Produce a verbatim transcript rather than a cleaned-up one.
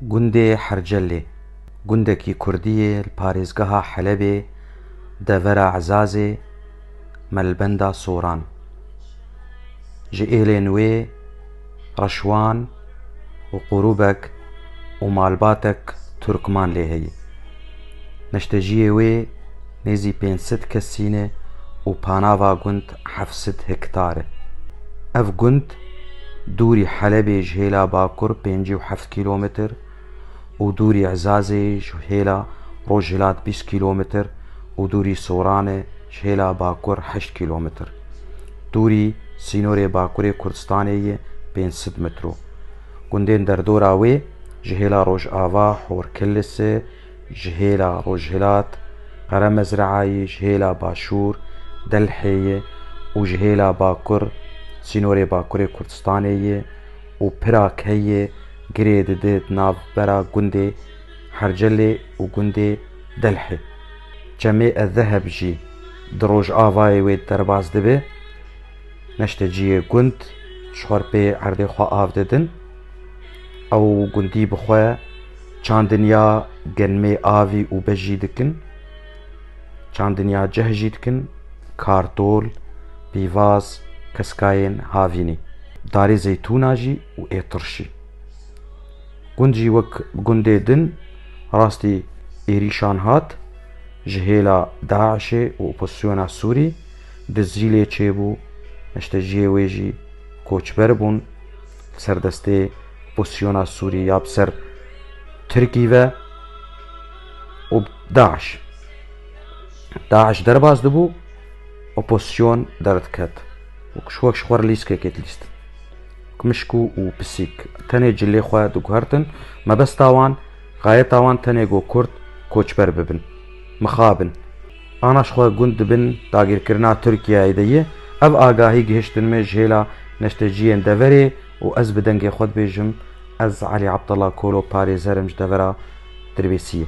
Gundê Hercelê, gundekî kurdî yê li parêzgeha Helebê, devera Ezazê, melbenda Soran. Ji êlên wê reşwan û qurûbek û malbatek Turkman lê heye. Neşteciyê wê nêzî pênc sed kesî ne û panava gund heft sed hektar e. Ev gund dûrî Helebê ji hêla bakur pêncî û heft kîlometr û dûrî Ezazê ji hêla rojhilat bîst kîlometr û dûrî Soranê ji hêla bakur heşt kîlometr. Dûrî sînorê bakurê Kurdistanê ye pênc sed metro. Gundên derdora wê ji hêla rojava Horkilise, ji hêla rojhilat Qeremezreayê, ji hêla başûr Delhê ye û ji hêla bakur sînorê bakurê Kurdistanê ye û pira keyê girê dide di navbera gundê Hercelê û gundê Delhê. Çemê Ezeheb jî di rojavayê wê derbas dibe. Neşteciyê gund ji xwe pê erdê xwe av didin. Ew gundî bi xwe çandinya genmê avî û bejî dikin, çandinya ceh jî dikin, kartol, pîvaz, keskayên havînî, darê zeytûna jî û êtirşî. Gund jî wek gundê din rastî êrîşan hat, ji hêla DAIŞê û opozisyona Sûrî dizî lê çêbû, neşteciyê wê jî koçber bûn, li ser destê opozisyona Sûrî ya bi ser Tirkî ve û DAIŞ. DAIŞ derbas dibû, opozisyon derdiket. Wek ji xwe, ji xwe re lîskekê dilîstin. Wek mişk û, û pisîk. Tenê cilê xwe diguhertin. Mebesta wan, xayeta wan tenê ku Kurd koçber bibin. Mixabin. Ana ji xwe gund di bin dagirkirina Tirkiyeyê de ye. Ev agahî gihiştin me ji hêla neşteciyên deverê û ez bi dengê xwe dibêjim, ez Elî Abdullah Kolo parêzer im ji devera Dirbêsiyê.